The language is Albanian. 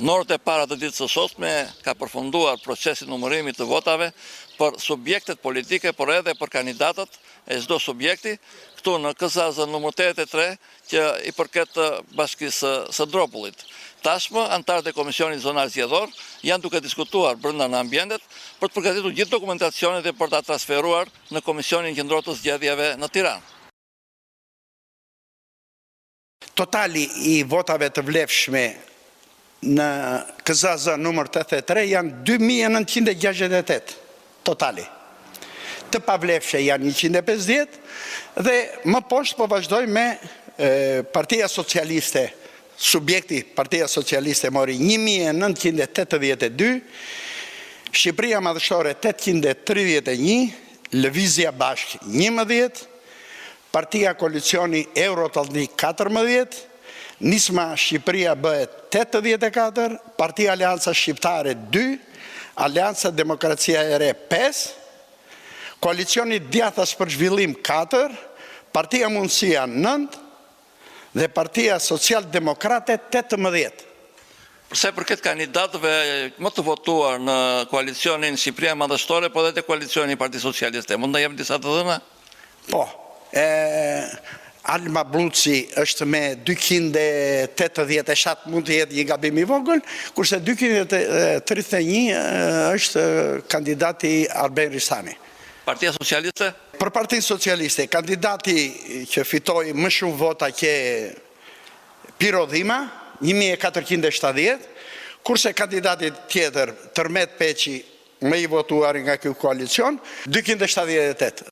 Në orët e para të ditës së sotme ka përfunduar procesi i numërimit të votave për subjektet politike, por edhe për kandidatët e çdo subjekti, këtu në KZAZ numër 83 që i përket bashkisë së Dropullit. Tashmë, anëtarët e Komisionit Zonal Zgjedhor janë duke diskutuar brenda në ambientet për të përgatitur gjithë dokumentacionin dhe për ta transferuar në Komisionin Qendror të Zgjedhjeve në Tiranë. Totali i votave të vlefshme në KZAZ numër 83 janë 2968 totali. Të pavlefshme janë 150 dhe më poshtë po vazhdoj me Partia Socialiste, subjekti Partia Socialiste mori 1982, Shqipëria Madhështore 831, Lëvizja Bashkë 11, Partia Koalicioni Euroatlantik 14, Nisma Shqipëria Bëhet 84, Partia Aleanca Shqiptare 2, Aleanca Demokracia e Re 5, Koalicioni Djathtas për Zhvillim 4, Partia Mundësia 9 dhe Partia Social Demokrate 18. Përsa i përket kandidatëve më të votuar në koalicionin Shqipëria Madhështore, po edhe te koalicioni i Partisë Socialiste, mund të na jepni disa të dhëna? Po, e, Alma Bluci është me 287, mund të jetë një gabim i vogël, kurse 231 është kandidati Arben Ristani. Partia Socialiste? Për Partinë Socialiste, kandidati që fitoi më shumë vota qe Piro Dhima, 1470, kurse kandidati tjetër, Tërmet Peçi, më i votuari nga ky koalicion, 278.